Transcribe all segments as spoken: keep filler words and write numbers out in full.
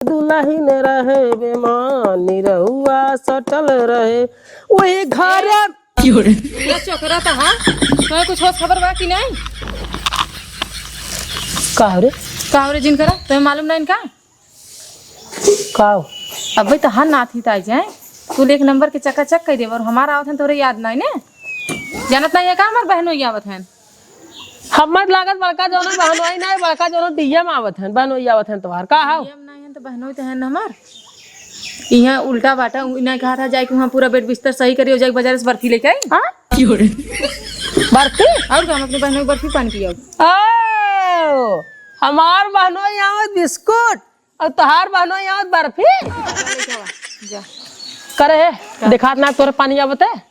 दुलहिन रहे बेमानी, रहुआ सटल रहे वही घर। ए, क्यों रे? ये चोकरा त हा, तोहे कुछ होश खबर बा कि नहीं? का हो रे? का हो रे जिनकरा? तोहे मालूम नहीं इनका? का हो? अबे तो हर नाथ ही ताई जाए, तू एक नंबर के चकाचक कर देब, और हमारा आवत हन तोरे याद नहीं ने? जानत नहीं है का हमार बहनोई आवत हन? हमर लागत बड़का जौनो बहनोई नहीं, बड़का जौनो डीएम आवत हन, बहनोई आवत हन तोहार, का हो? डीएम नहीं हन तो बहनोई तो हन हमार। यहाँ उल्टा बाटा, उ-, इन्हें कहा था जाए कि वहाँ पूरा बेड बिस्तर सही करियो, जाए बाजार से बर्फी लेके आई। हाँ? क्यों रे? बर्फी? और का, हम अपने बहनोई बर्फी पानी पियाओ। ओ, हमार बहनोई आवत बिस्कुट, और तोहार बहनोई आवत बर्फी? जा। करे है, का? दिखात ना तोरे पानी आवत है?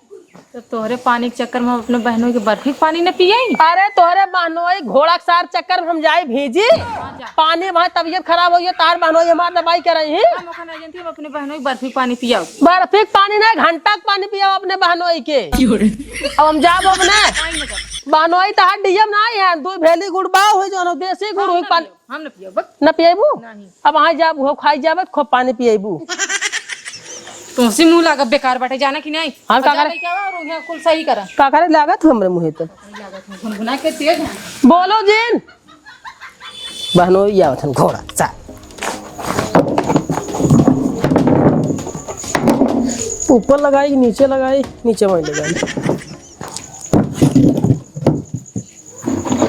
तो तोहरे पानी के चक्कर में हम अपने बहनोई के बर्फी के पानी न पियई? अरे तोहरे बहनोई घोड़ा के सार चक्कर में हम जाई भीजी? हाँ, जा। पानी भाई तबीयत खराब होई है, तोहार बहनोई हमार दवाई करई ही। हम ओखा नहीं जानती, हम अपने बहनोई बर्फी के पानी पियाओ। बर्फी के पानी नहीं, घंटा के पानी पियाओ अपने बहनोई के। क्यों रे? अब हम जाब अपने पानी न जाओ। बहनोई तोहार डीएम नहीं है, दो भेली गुड़ बाव होई, जौन देसी गुड़ होई, हम न पानी पियब, हम न पियब, बक। न पियबू? नहीं। अब वहाँ जाब, हो खाई जाब, खूब पानी पियबू। तुमसे मुँह लागब बेकार बाटे, जाना कि नहीं? हम का जा करे? लेके आवा और यहाँ कुल सही करा। का करे लागत हो हमरे मुँहे तो? लागत हो, गुनगुना के तेज है। बोलो जिन। बहनोई आवत हन घोड़ा, सा। ऊपर लगाई, नीचे लगाई, नीचे वहीं लगाई।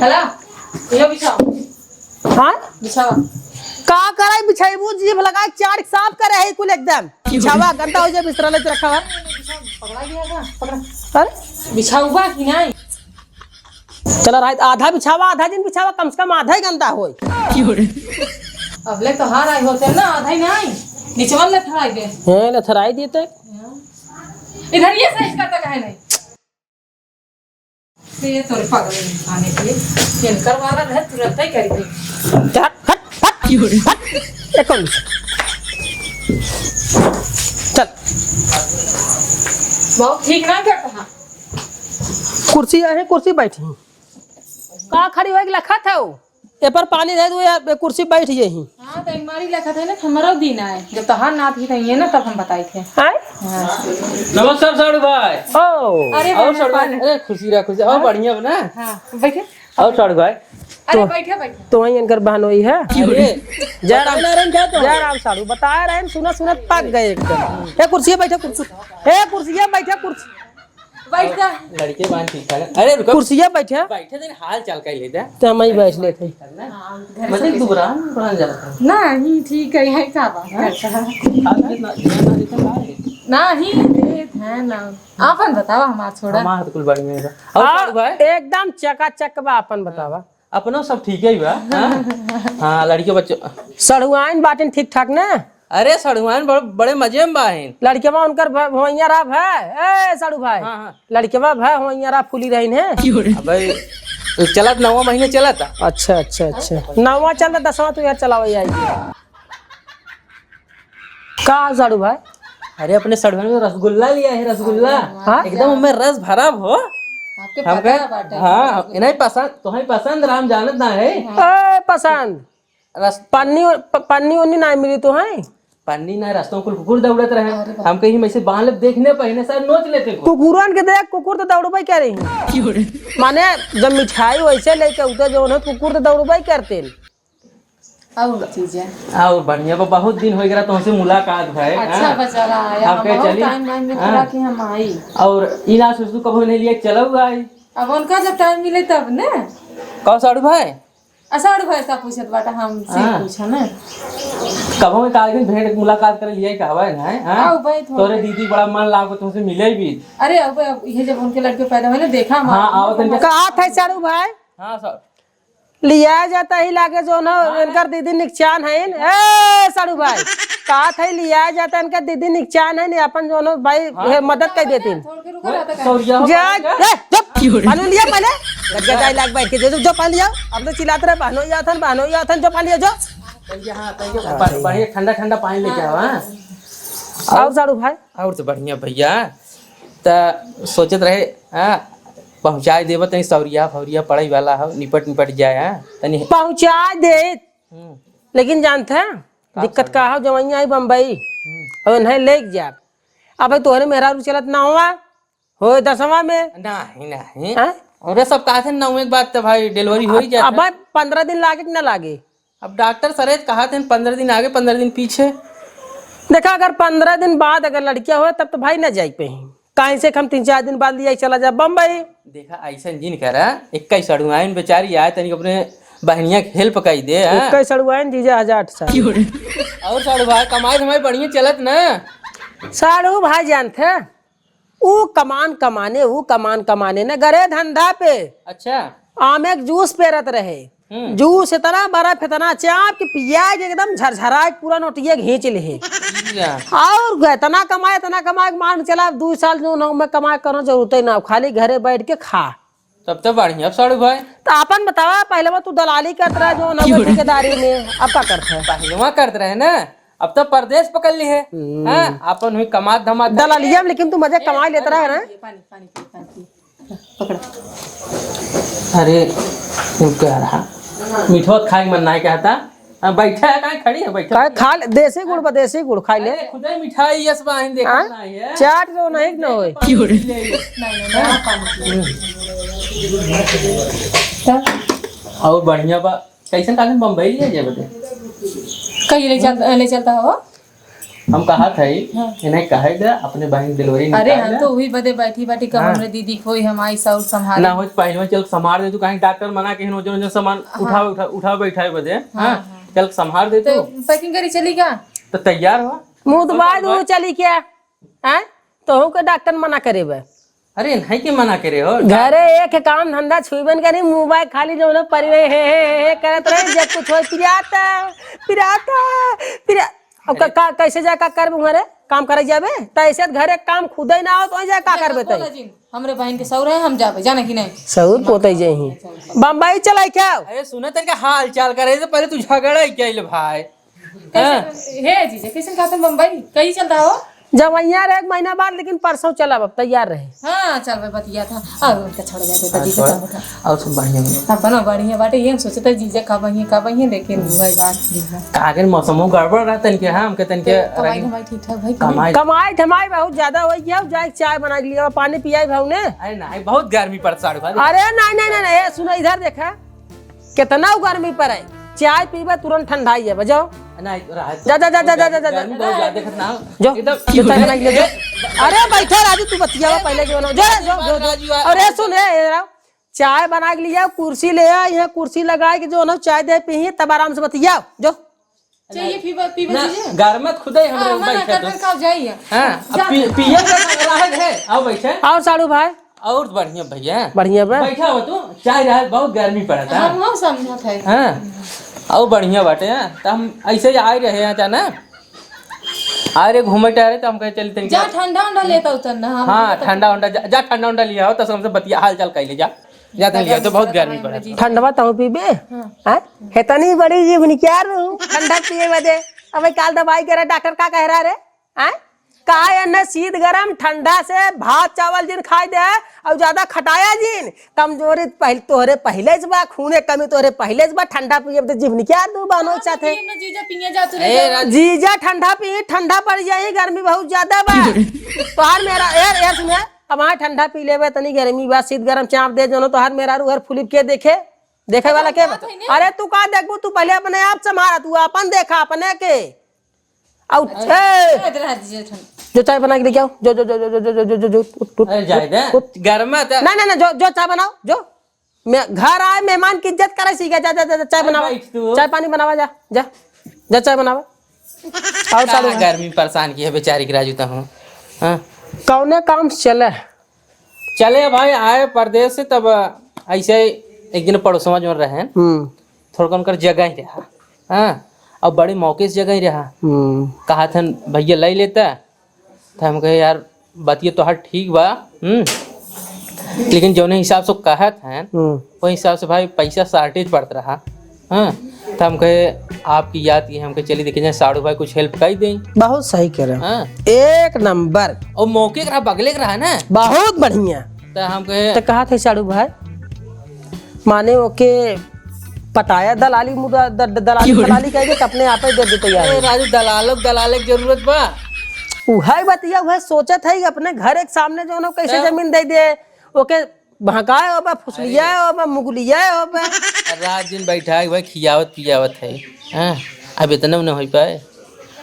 हेलो, ये बिछाओ। हाँ? बिछावा। का करे बिछाइबू? जीभ लगाए चार साफ करे है कुल एकदम। बिछावा गंदा हो जाए, बिस्तरा लेते रखा है। पकड़ा गया का? पकड़ा। अरे? बिछाउबा कि नहीं? चला रात आधा बिछावा, आधा दिन बिछावा, कम से कम आधा ही गंदा होई। अबले तो हार आई होते ना, आधा ही नहीं। निचवा लथराई दे। हैं, लथराई देते। इधर ये सही करता काहे नहीं? ये तोरे पागल इंसान है ये। इनकर वाला है, तुरंत ही करिए। हट, हट, हट, हट। एक और चल। बहुत ठीक ना करता है। कुर्सी है, कुर्सी बैठी। का खड़ी होके लखत है वो? ए पर पानी रहे तो ये कुर्सी बैठ यही। हाँ, तो इनमारी लखत है ना, हमरो दिन आए। जब तोहार नाथ ही नहीं है ना, तब हम बताई थे। आए? हाँ। नमस्कार साड़ू भाई। ओ। अरे और भगवान। साड़ू भाई, अरे खुशी रहा, खुशी। और हाँ। बढ़िया बना? हाँ, बैठे। और साड़ू भाई। अरे तो, बैठे, बैठे। तो वहीं इनकर बहनोई है। अरे, जय राम। बताए ना रहे क्या तो? जय राम साड़ू, बताए रहे, सुना सुना पक गए एकदम। ए कुर्सी बैठे, कुर्सी। ए कुर्सी बैठे, कुर्सी। बैठ जा। लड़के बान ठीक ठाक है। अरे रुको। कुर्सिया बैठे। बैठे दिन हाल चाल कह लेते हैं। तो हम ही बैठ लेते हैं। हाँ, घर से मतलब कैसे? दुबरान, दुबरान जाता है। नहीं, ठीक है, यही का बात हाँ? करता है। आप कितना, कितना देते हैं भाई? नहीं, देत है ना। आपन बतावा, हमार छोड़ा। हमार तो कुल बड़ी में है। और हाँ, साड़ू भाई? एकदम चकाचक बा, आपन बतावा। अपनो सब ठीक ही बा, हाँ? हाँ, लड़के बच्चों। सड़ुआइन बाटिन ठीक ठाक ना? अरे, सड़ुआइन बड़-, बड़े मजे में बाहिन। लड़केवा उनकर भ-, भोइया रहा भै, ए, साड़ू भाई। हाँ, हाँ। लड़केवा भै, भोइया रहा फूली रहीन है। अबे, चलत नौवा महीने चलत। अच्छा, अच्छा, अच्छा। नौवा चलत, दसवाँ तू यार चलावे आई। का साड़ू भाई? अरे, अपने सड़ुआइन में रसगुल्ला लिया है, रसगुल्ला। हाँ? एकदम उनमें रस भरा हो। आपके हमके पता बाटे। हाँ, इन्हें पसंद, तुम्हें पसंद राम जानत ना है। हाँ। ए, पसंद। रस- पन्नी, प-, पन्नी उन्नी ना मिली तो है? पन्नी ना, रस्तों कुल कुकुर दौड़त रहे। अरे बाप। हम कहीं में से बांध लेते, देखने पहने सारे नोच लेते कुकुर। कुकुरन के देख, कुकुर तो दौड़बे करे ही। माने, जब मिठाई वैसे लेके उतर जो उन्हें कुकुर तो दौड़बे करते। और चीजें। और बढ़िया बा, बहुत दिन हो गया तुमसे मुलाकात भाई, अच्छा हाँ? बचारा आया, आप हम कहे बहुत चली? टाइम वाइम में हाँ। पूरा कि हम आई। और ई ना सोच तू कबो नहीं लिए चलो आई। अब उनका जब टाइम मिले तब ने। कहो साड़ू भाई? आ, साड़ू भाई से पूछत बाटा, हमसे हाँ। पूछा ना। कबो एक आध दिन भेंट मुलाकात कर लिए कहवा है ना, हाँ? आओ भाई, थोड़ा तोरे दीदी बड़ा मन लागो तुमसे मिले भी। अरे, अब, अब ये जब उनके लड़के पैदा हुए ना, देखा हम हाँ, आओ तनिक। कहा था साड़ू भाई? हाँ, सर। लिया जाता ही लागे जो ना, हाँ। इनकर दीदी निकचान है। ए, साड़ू भाई, कहा था लिया जाता इनकर दीदी निकचान है, नहीं अपन जो ना भाई, हाँ। हे, मदद कर देती। थोड़ के रुको, रहता का? सौरिया हो जा, पाएगा? ए, चुप। पानी लिया पहले। लग जा, जाए लाग बैठ के, जो, जो, जो पानी लिया। अब तो चिल्लाते रहे, "बहनोई आथन, बहनोई आथन", जो पानी लिया, जो। भैया, हाँ, भैया, ब-, बढ़िया ठंडा, ठंडा पानी लेके आओ, हाँ। और साड़ू भाई? और तो बढ़िया भैया। त सोचत रहे, हाँ, पहुँचाए देबो, तनी सौरिया फौरिया पड़े वाला हो, निपट निपट जाए, हाँ, तनी। पहुँचाए दे, हम्म। लेकिन जानते हैं, दिक्कत का हो, जवइया आई बम्बई, हम्म। अब इन्हें लेके जा। अब तोहरे मेहरारू चलत ना हुआ, हो दसवाँ में। नहीं, नहीं। हाँ? और सब कहा थे ना, एक बात तो भाई, delivery हो ही जाता। अब पंद्रह दिन लागे कि ना लागे? अब डॉक्टर सरेज कहा थे, पंद्रह दिन आगे, पंद्रह दिन पीछे। देखा, अगर पंद्रह दिन बाद अगर लड़किया होए, तब तो भाई ना जाई पे ही। काहे से कि हम तीन चार दिन बाद लिया चला जा बम्बई। देखा, ऐसा जिन करा, इक्कीस सड़ुआइन बेचारी आए, तनिक अपने बहनिया के help कई दे, हाँ? इक्कीस सड़ुआइन जीजा हजार साल। और साड़ू भाई, कमाई धमाई बढ़िया चलत ना? साड़ू भाई जानते, ऊ कमान कमाने, ऊ कमान कमाने न गरे धंधा पे। अच्छा। आमे के जूस पेरत रहे। हम्म। जूस इतना बर्फ, इतना चाप कि पिया के एकदम झरझरा के पूरा नोटिया घींच ले। अच्छा। और इतना कमाए, इतना कमाए, मान चला, दू साल जो ना मैं कमाए करो जरूरत ही ना, खाली घरे बैठ के खा। तब तो बढ़िया साड़ू भाई। तो आपन बतावा, पहले वो तू दलाली करत रहे जो ना ठेकेदारी में, अब का करत है? पहलवा करत रहे ना, अब तो परदेश पकड़ ली है। हम्म। हाँ, अपन हुई कमात धमात। दलालिया में लेकिन तू मजा कमाई लेत रहा है ना? पानी, पानी पी, पानी पी। पकड़। अरे, तू कह रहा, मीठा खाए मन नहीं कहता। हाँ, बैठा है, कहाँ खड़ी है, बैठा। काहे खा ले, देसी गुड़ बा, देसी गुड़ खाई ले। अरे, खुदे मिठाई यस बा, आइन देखा हाँ? नहीं है। चाट जो नहीं, न होए। पानी ले ले। नहीं, नहीं, नहीं, आप पानी पी। और बढ़िया बा। कैसन कागज बम्बई ले जाए बदे? कहीं ले चल, ले चलता हो? हम कहा था ही, हाँ। इन्हें कहे दे, अपने बहन delivery अरे, निकाल हम ले। तो वही बदे बैठी बाटी, कब हाँ। हमरे दीदी खोई, हम आई साउर संभाल। ना हो, पहले चल संभाल दे तू, कहीं डॉक्टर मना के हिनो जो, जो सामान हाँ। उठा, उठा, उठा बैठा है बदे, हाँ, हाँ? हाँ। चल संभाल दे तो तू। Packing करी चली का? तो तैयार हो। मुँह तो बाद वो चली क्या? हैं? तोहू के डॉक्टर मना करे बा। अरे, नहीं के मना करे हो? घरे एक काम धंधा छुईबन करी, mobile खाली जो ना परिवे हे, हे, हे, हे करत रहे, जब कुछ होई, "पिराता, पिराता, पिरा-," अब का, का, कैसे जा का करबे घरे? काम करे जाबे? त ऐसे त घरे काम खुदे ना हो, तो जा का करबे तै? बोला जिन, हमरे बहन के सौर है, हम जाबे, जाना कि नहीं? सौर पोते जही। बम्बई चलाई क्या? अरे, सुने तनिका हाल चाल करे से पहले तू झगड़ा ही कैल भाई। कैसे, हाँ। हे जीजा, कैसन कहत हैं बम्बई? कहीं चल रहा हो? जब वहीं रहे एक महीना बाद, लेकिन परसों चलब, अब तैयार रहे। हाँ, चल भाई, बतिया था। और उनका छोड़ जाते, हाँ, दादी छोड़। बताओ, बताओ। और सब बढ़िया बा। अपना बढ़िया बाटे, ये हम सोचते जीजा कब आइए, कब आइए, लेकिन वही बात नहीं है। का करें, मौसमो गड़बड़ रहा तनिके, हाँ, हमके तनिके तो कमाई रही। धमाई ठीक ठाक भाई, कमाई। कमाई धमाई बहुत ज्यादा हो गया, जाए चाय बना लिया, पानी पियाई भाव ने। अरे नहीं, बहुत गर्मी पड़ता साढ़ू भाई। अरे नहीं, नहीं, नहीं, नहीं, ए, सुनो, इधर देखा। कितना गर्मी पड़े, चाय पीबे तुरंत ठंडाई जाबे, जाओ। नहीं, रहा है तो जा, जा, जा, बहुत जा, जा, ज्यादा, जा, जा। गर्मी बहुत ज्यादा, देखत ना हो। जो, एकदम जो चाय बनाई ले, जो। अरे बैठो राजू, तू बतियावा पहले जो ना, जो, जो, जो, जो। राजू, आ- अरे सुन, ए, ए, चाय बना के लिया, कुर्सी ले आ, यहाँ कुर्सी लगा के जो ना चाय दे पी, तब आराम से बतियाओ, जो। चाहिए पीबा, पीबा ना, जीजा? घर में खुदे हमरे हाँ, मना बैठे कर तो। कर खाओ, जाइए। हाँ, अब जा। पी-, पिए का तो राहत है, आओ बैठे। और साढ़ू भाई? और बढ़िया भैया। बढ़िया बा? बैठा हो तू, चाय रहा, बहुत गर्मी पड़त है। हम, हम समझत है। हाँ, और बढ़िया बाटे, हाँ। तो हम ऐसे ही आए रहे यहाँ जाना, आ रहे घूमे टहरे, तो हम कहे चलते हैं जा क्या? ठंडा उंडा लेता उतर ना, हम हाँ, लेता ठंडा उंडा, जा, जा ठंडा उंडा लिया हो, तो हमसे बतिया हाल चाल कर ले जा। जाते लिया तो बहुत गर्मी पड़त है। ठंडवा तहु पीबे? हाँ। हैं? हेतनी बड़ी जीभ निकाल लू, ठंडा पिए बदे। अबे काल दवाई करा, डॉक्टर का कह रहा रे? हैं? का एन्ने शीत गरम ठंडा से भात चावल जिन खाई दे, और ज्यादा खटाया जिन। कमजोरी पहले तोहरे पहले से बा, खूने कमी तोहरे पहले से बा, ठंडा पिए बदे जीभ निकाल दू, बहनो हाँ, साथे। पिए ना जीजा, पिए जा तू ए, रे। राज- जीजा ठंडा पी, ठंडा पड़ जाई, गर्मी बहुत ज्यादा बा। तोहार मेरा, ए, ए, सुने, अब हाँ ठंडा पी लेबे, तनी गर्मी बा, शीत गरम चाप दे, जनो तोहार मेहरारू हर फुलिप के देखे, देखे वाला के बात बा? है ने। अरे तू का देखबू, तू पहले अपने आप संभारा, तू अपन देखा अपने के। आउ, अच्छा। ए! ए, इधर हाथ दीजिए, ठंड। जो चाय बना के लेके आओ, जो, जो, उठ, उठ, अरे जाए दे, उठ। गर्मा था। ना, ना, ना, जो, जो चाय बनाओ, जो। मैं, घर आए मेहमान की इज्जत करे सीखे, जा, जा, जा, जा, चाय अरे बनावा। बैठ तू। चाय पानी बनावा, जा, जा, जा चाय बनावा। और का साड़ू गर्मी परेशान की है बेचारी के राजू तहूँ, हाँ? कौने काम से चले? चले भाई, आए परदेस से, तब ऐसे एक दिन पड़ोसवा जोन रहे, हम्म। थोड़का उनकर जगह ही रहा, हाँ, और बड़े मौके से जगह ही रहा। हम्म। कहा था, "भैया ले लेता," तो हम कहे, "यार, बतिया तोहार ठीक बा, हम्म, लेकिन जौने हिसाब से कहत हैं, हम्म। वही हिसाब से भाई पैसा shortage पड़त रहा।" हाँ, तो हम कहे, "आपकी याद की," हम कहे, "चलिए देखे जाए, साड़ू भाई कुछ help कर दें।" बहुत सही कह रहे हो। हाँ। एक नंबर। और मौके के रहा, बगले के रहा ना। बहुत बढ़िया। तो हम कहे तो कहा थे साड़ू भाई, माने ओके बताया दलाली मुदा-, द-, द-, दलाली फलाली कह के अपने आप ही दे देते यार। ए, राजू, दलालो के दलाले के जरूरत बा? उहै बतिया, उहै सोचत है कि अपने घर एक सामने जौन हो, कैसे तब? जमीन दे दे, ओके भकाए होबे, फुसलियाए होबे, मुगलियाए होबे। रात दिन बैठा है, वह खियावत पियावत है। हाँ, अब इतना न हो पाए।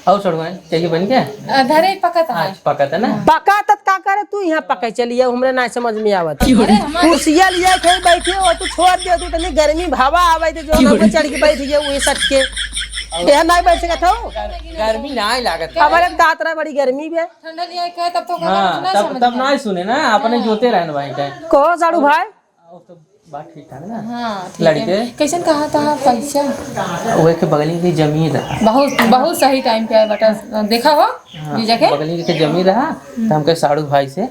और सड़ुआ, चाहिए बन के? अ, धरे पकत है। अच्छा, पकत है ना? पकत है त का करे तू यहाँ पके चलिए, हमरे ना समझ में आवत। अरे, हमारे कुर्सिया लिए थे बैठे हो, तू छोड़ दियो, तू तनी गर्मी भावा आवे तो जो ना चढ़ के बैठ गया, वही सट के। यह ना बैठ सकत हो? गर्मी ना लागत। हमारे दातरा बड़ी गर्मी बे। ठंडा लिया के तब तो हाँ, ना तब, समझ तब में ना आए। सुने ना, अपने हाँ। जोते रहन भाई का। कहो साड़ू भाई। और सब बात ठीक ठाक ना? हाँ, ठीक है। लड़के? कैसन कहा था पैसा? वो एक बगली की जमीन रहा। बहुत, बहुत सही टाइम पे आए बेटा, देखा हो हाँ, जीजा के? बगली की जमीन रहा, तो हमके साड़ू भाई से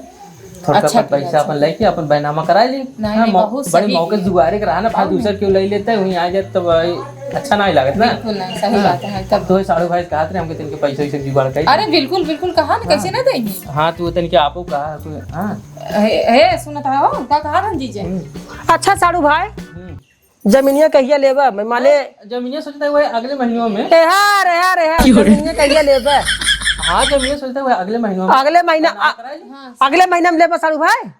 थोड़ा अच्छा सा किया, पैसा अच्छा अपन किया। लेके अपन बैनामा करा ली। नहीं, हाँ, नहीं, मौ-, बहुत बड़े सही मौके किया। जुगाड़े के रहा ना, फिर और दूसर क्यों ले लेते हैं, वहीं आ जाते तो भाई अच्छा ना ही लागत ना। बिल्कुल नहीं, सही हाँ। बात है, तब तो ये साड़ू भाई से कहा थे हमके तनिके पैसा वैसे जुगाड़ कर। अरे बिल्कुल, बिल्कुल, कहा ना, हाँ। कैसे ना देंगे? हाँ, तू तनिके आपो कहा, तू, हाँ। हे, हे, सुनत रहो, का कहा रहन जीजे? हम्म। अच्छा साड़ू भाई, हम्म। जमीनिया कहिया लेबा? मैं माने अरे, जमीनिया सोचता है वो अगले महीनों में। ए, हाँ रे, हाँ रे, हाँ, क्यों रे? जमीनिया कहिया लेबा? हाँ, जमीनिया सोचता है वो अगले महीनों में। अगले महीना, बैनामा आ, करा ली। हाँ। अगले महीना में लेबा साड़ू भाई?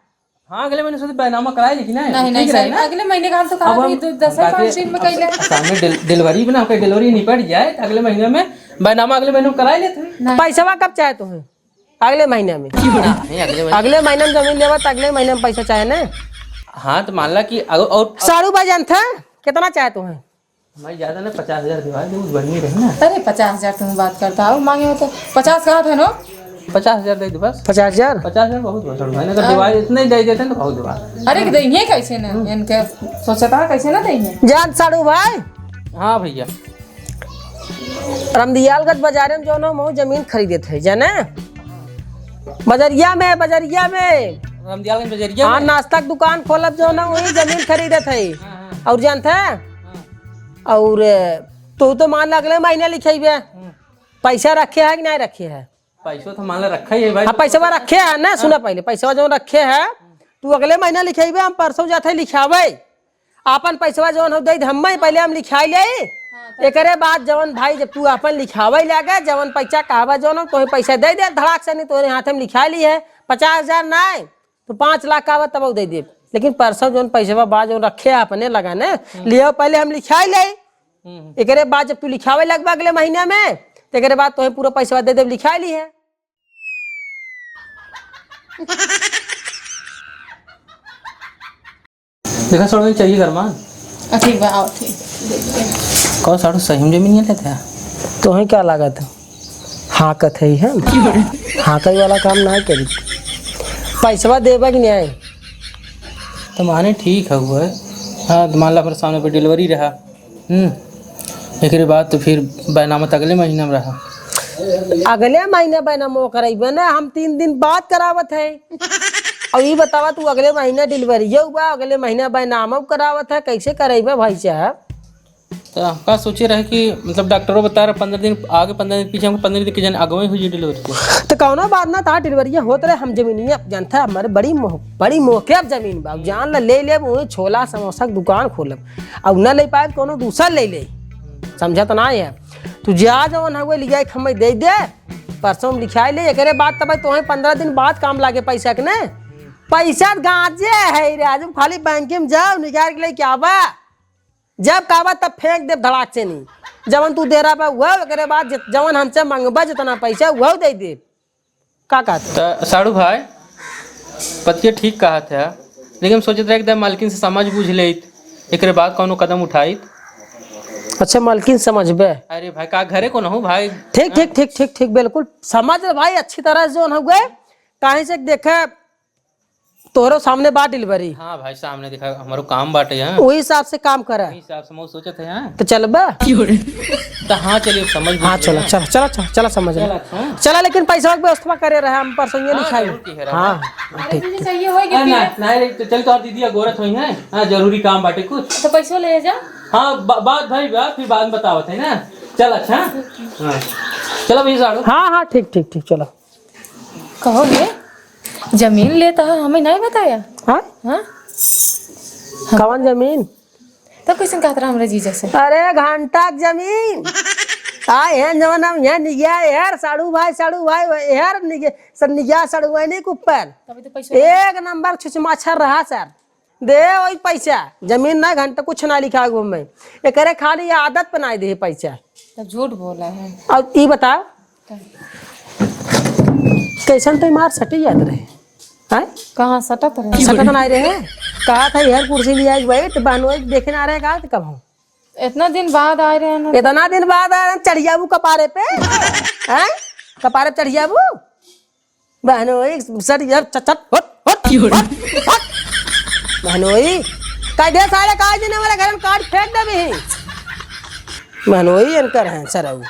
हाँ, अगले महीने सोचते बैनामा करा ली कि नहीं? नहीं, नहीं, ठीक रहे सही। ना? अगले महीने का हम तो अब कहा हम, कि दो, दस हम पाँच कहते दिन में अब कइले। सामने डिल-, डिलीवरी बना, हमके डिलीवरी निपट जाए, तो अगले महीने में बैनामा अगले महीने में करा लेते हैं। नहीं। पैसवा कब चाहे तुम्हें? अगले महीना में। नहीं, अगले महीने। अगले महीना में जमीन लेबा त अगले महीना में पैसा चाहे ना। हाँ, तो मान ला कि अगर और साड़ू भाई जानत है, कितना चाहे तुम्हें? भाई, ज्यादा ना, पचास हजार दिवा दे, उस बढ़िया रही ना। अरे, पचास हजार तुम बात करता हो, मांगे हो तो पचास कहा था नो? पचास हजार दे दे बस। पचास हजार? पचास हजार बहुत बा साड़ू भाई, अगर हाँ। दिवा इतना ही दे देते हैं तो बहुत दिवा। अरे, देंगे कैसे ना? इनके सोचता है कैसे ना देंगे? जान साड़ू भाई। हाँ भैया। रमदियालगंज बाजारे में जौन हो, महू जमीन खरीदे थे, जाने? बजरिया में, बजरिया में। रमदियालगंज बजरिया हाँ, में? नाश्ता के दुकान खोलब जौन हो, वही जमीन खरीदे थे। हाँ, हाँ। और जानते हैं? हाँ। और तू तो मान ला अगले महीने लिखेबे। हम्म। पैसा रखे है कि नहीं रखे है? पैसवा तो मान ला रखा ही है भाई। हाँ, पैसवा रखे है ना, सुना हाँ। पहले, पैसवा जौन रखे है, तू अगले महीना लिखेबे, हम परसों जाते हैं लिखावे। आपन पैसवा जौन हो दे दे, हम्मे पहले हम लिखाई ले। हाँ, तो एकरे बाद जवन भाई, जब तू आपन लिखावे लागे, जवन पैसा कहबा जौन हो, तोहे पैसा दे दे धड़ाक से, नहीं तोरे हाथ में लिखाई ली है। पचास हजार ना आए, तो पाँच लाख कहबा तब दे दे। लेकिन परसों जौन पैसवा बा, जौन रखे है अपने लगा ने, हम्म। लियो पहले हम लिखाई ले। हम्म। एकरे बाद जब तू लिखावे लगबा अगले महीना में, तो एकरे बाद तोहे पूरा पैसवा दे दे, लिखाई ली है। देखा, छोड़, चाहिए घर मान। आ, ठीक बा, आओ, ठीक। कौन साढ़ू सही में जमीन लेते हैं? तोहे क्या लागत है? हाँकत है हम? हाँकई वाला काम ना करी। पैसवा देबा कि नहीं? तो माने ठीक है वो है। हाँ, तो मान ला फिर सामने पे डिलीवरी रहा। हम्म। एकरे बाद तो फिर बैनामा तो अगले महीना में रहा। अगले महीना बैनामा कराइबे ना, हम तीन दिन बाद करावत है। और ये बतावा, तू अगले महीना डिलीवरियो बा, अगले महीना बैनामा करावत है, कैसे कराइबे भाई साहब? तो हमका सोचे रहे कि मतलब डॉक्टरों बता रहे पंद्रह दिन आगे, पंद्रह दिन पीछे, हमको पंद्रह दिन के जन आगे हुई डिलीवरी के। तो कौनो बात ना, तहार डिलीवरिया होत रहे, हम जमीनिया जानता है, हमारे बड़ी मोह, बड़ी मोहके अब जमीन बा, जान ला ले लेब, वहीं छोला समोसा के दुकान खोलब। अब ना ले पाए तो कोनो दूसर ले ले, समझा तो ना है। तू जा जवन हवे लिया के हमें दे दे, परसों हम लिखाई ले, एकरे बाद तब तोहे पंद्रह दिन बाद काम लागे पैसा के ने। पैसा गांजे है रे, आज खाली बैंक में जाओ निकाल के लेके आवा, जब कहबा तब फेंक देब धड़ाक से नहीं। जवन तू दे रहा बा वह, एकरे बाद जित-, जवन हमसे मंगबा जितना पैसा वह दे देब। का कहत? त साढ़ू भाई, पतिया ठीक कहत है, लेकिन हम सोचत रहे एकदम मालकिन से समझ बूझ लेत, एकरे बाद कौनो कदम उठाइत। अच्छा, मालकिन समझबे? अरे भाई, का घरे को ना हो भाई? ठीक, ठीक, ठीक, ठीक, ठीक, बिल्कुल समझ ले भाई, अच्छी तरह से जोन हो गए। काहे से देखे, तोहरो सामने बा डिलीवरी। हाँ भाई, सामने देखा, हमारो काम बाटे यहाँ। वही हिसाब से काम करा। वही हिसाब से मैं सोचत है यहाँ। तो चलबा? तो हाँ, चलिए, समझ हाँ, गए चला, हैं। चला, चला, चला, चला, समझ चला, लो। अच्छा। चला, लेकिन पैसा के व्यवस्था करे रहे, हम परसों ये हाँ, लिखाई। जरूर की है, हाँ, हाँ, अरे, ठीक, तुझे ठीक। चाहिए होई कि हाँ, ना, पीला? ना, नहीं, तो चल, तो दीदी अगोरत हुई है। हाँ, जरूरी काम बाटे कुछ। तो पैसो ले जा। हाँ, बा-, बात भाई, बात फिर बाद में बतावत है ना। चल, अच्छा। हाँ। चलो भैया साढ़ू। हाँ, हाँ, ठीक, ठीक, ठीक, चलो। कहो रे, जमीन लेता है, हमें नहीं बताया? हाँ? हाँ? कवन जमीन? तब कैसन कहत रहा हमरा जीजा से? अरे घंटा के जमीन। आ, एहन जमाना में एहन निगिया, एहर साढ़ू भाई, साढ़ू भाई, एहर निगिया, सब निगिया साढ़ू भाई नहीं के ऊपर। तभी तो पैसा एक नंबर छुछमाछर रहा सर। दे वही पैसा, जमीन ना घंटा कुछ ना लिखा गो में। एकरे खाली आदत बनाई दे पैसा। तब झूठ बोला है। और ई बताओ, तब कैसन तो मार सटी याद रहे? हैं? कहाँ सटत रहे? सटत ना रहे। कहा था, "यार, कुर्सी लिया के बैठ, बहनोई देखे ना रहे का, तो कब हम?" इतना दिन बाद आए रहे ना। इतना दिन बाद आए रहे, चढ़ियाबू कपारे पे, हैं? कपारे पे चढ़ियाबू? बहनोई, सर, यार, चट, चट, हट, हट, हट, हट। बहनोई, कह दे सारे काज देने वाले घर में काट फेंक दे भी। बहनोई, इनकर हैं, सरऊ।